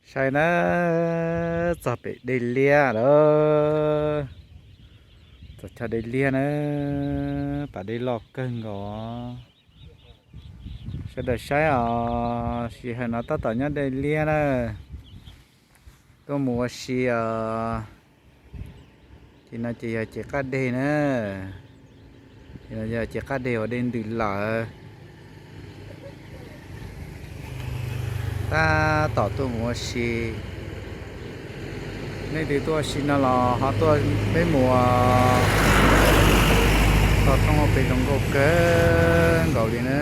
Saib na, txog pem dej liab lawm. Txog chaw dej liab na, pas dej loj kawg nkaus. Sawv daws saib os, sij hawm no tab tom nyob dej liab na, tuaj mus ua si os. Ces no ces yog ces qab deg na, ces no yog ces qab deg uas dej ntws lawm. Tab tom tuaj mus ua si. Leej twg tuaj ua si no los ho tuaj peb mus toj roob pem zoo nkauj kawg nkaus li na.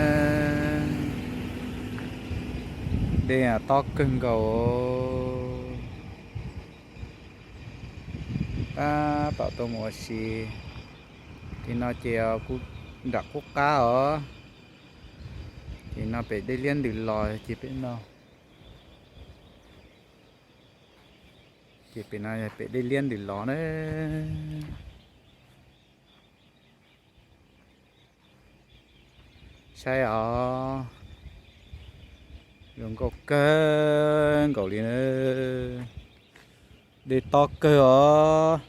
Dej tob kawg nkaus. Tab tom tuaj mus ua si. Ces no ces kuv nram qub qab os. Ces no pem dej liab ntws los ces pem no. Ces pem no yog pem dej liab ntws los na. Saib os, zoo nkauj kawg nkaus li na. Dej tob kawg os.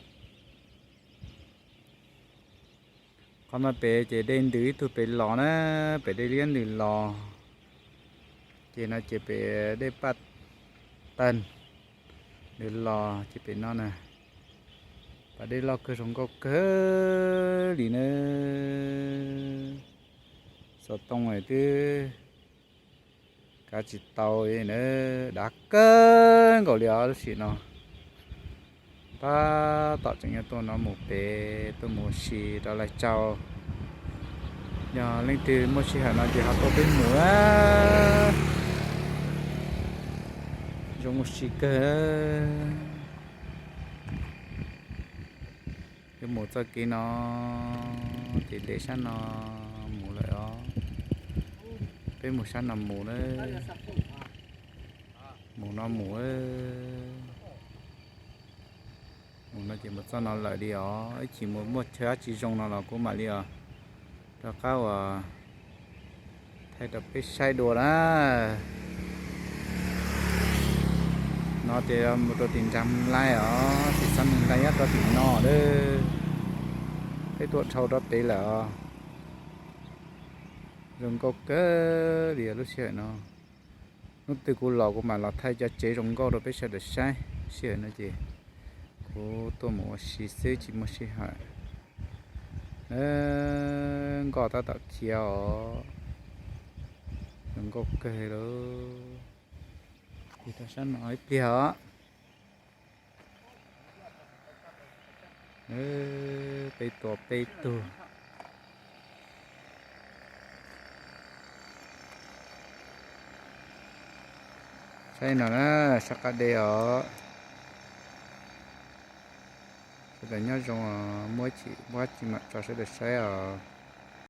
Qhov no pem ces dej ntws ib tug pem los na, pem dej liab ntws los. Ces no ces pem dej paj tag ntws los ces pem no na. Pas dej loj kawg zoo nkauj kawg li na. Xov tooj twb kav tsis tau na, dav kawg nkaus li os lub sij hawm no. Tab tom tseem yuav tuaj no mus pem tuaj mus ua si rau lawv tsaug. Yog leej twg muaj sij hawm no ces ho tuaj peb mus. Zoo ua si kawg. Yuav mus txoj kev no ces de sab no mus lawm os. Peb mus sab no mus na. Mus no mus. Mus no ces mus txoj no lawm li os. Ib chim mus muaj chaw dab tsi zoo no los kuv mam li os rov qab uas thaij rau peb saib dua na. No ces mus rau tim nrag Moos Laij os, tim xab Moos Laij nyob rau tim no lawm. Peb tuaj dhau rau pem lawm os. Zoo nkauj kawg li lub sij hawm no. Hnub twg kuv los kuv mam los thaij cov tsev zoo nkauj rau peb sawv daws saib. Sij hawm no ces kuv tuaj mus ua si xwb tsis muaj sij hawm. Nkoj tab tom khiav os. Zoo nkauj kawg li. Tig rau sab no ib pliag os. Peb tua peb tug. Saib no na, sab qab dej os. Sawv daws nyob zoo, muaj ib chim muaj dab tsi mam tso sawv daws saib os.